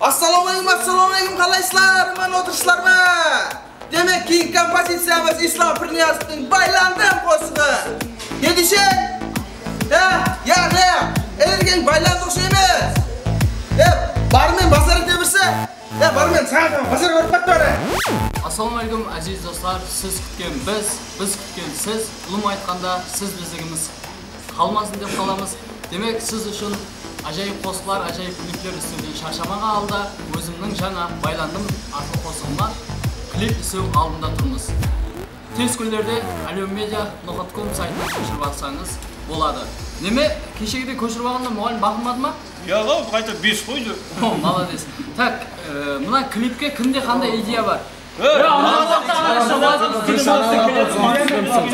Assalomu alaykum, assalomu alaykum, qalaysizlar? Mana o'tirishlarmi? Demak, keyingi kompozitsiyamiz Islom Pirniyazovning Baylandim qo'shig'i. Ne deysan? Ha, ya, ya. Ergen baylandi o'xshaymiz. E, barmen bozorga demirsa, e, barmen sağdan bozorga borib ketdi. Assalomu alaykum aziz do'stlar, siz kutgan biz, biz kutgan siz, umuman aytganda siz bizligimiz qalmasin deb qolamiz. Demak, siz uchun ajoyib qo'shiqlar, ajoyib kliplar ishlawdan charchamagan holda o'zimning жаңа Baylandim atlı qo'shig'ima klip ishlov oldida turmiz. Tez kunlarda aliomedia.com saytini ko'chirib olsangiz bo'ladi. Nima, kechagidek ko'chirib olganda muallim baqirmadi mi? Yo'q, qayta 5 qo'ydi. Молодец. Так, mına klipga kimda qanday ideya bor?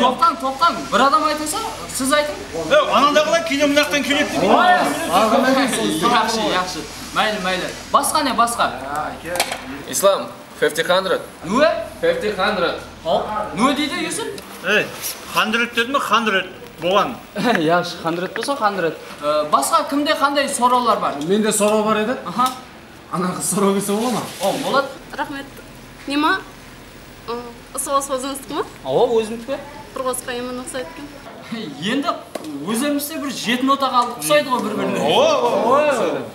To'xtang, to'xtang. Bir odam aytsa, siz ayting. Anandag'ilar kino bunaqdan kelyapti. Yaxshi, yaxshi. Mayli, mayli. Boshqa ne, boshqa? Islom, 500. Nima? 500. Hop, nima deydi Yusuf? Ey, 100 dedimi? 100 bo'lgan. Yaxshi, 100 bo'lsa 100. Boshqa kimda qanday so'rovlar bor? Menda so'rov bor edi. Aha. Ana qiz so'rov bersa bo'ladimi? O, bo'ladi. Rahmat. Nima? Осы қосық өзіңіздікі ма? Ау, өзімдікі. Бір қосыққа емін ұқсайды екен. Енді өзімізде бір 7 нота қалды, ұқсайды ғой бір-біріне.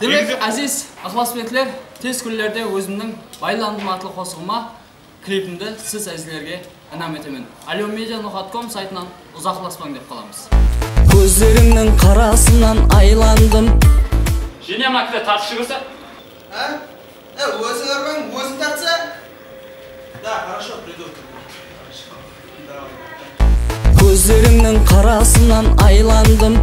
Демек, әзиз ықыласбентлер, тез күнлерде өзімнің Baylandim atlı қосығыма клипімді сіз әзілерге инам етемін. aliomedia.com сайтынан ұзақласпаң деп қаламыз. Көздеріңнің қарасынан айландым. Женя мына кісі тартып жүрсе? А? Өзің арбаң, өзің тартса? Да, хорошо, приду. Көздеріңнің қарасынан айландым.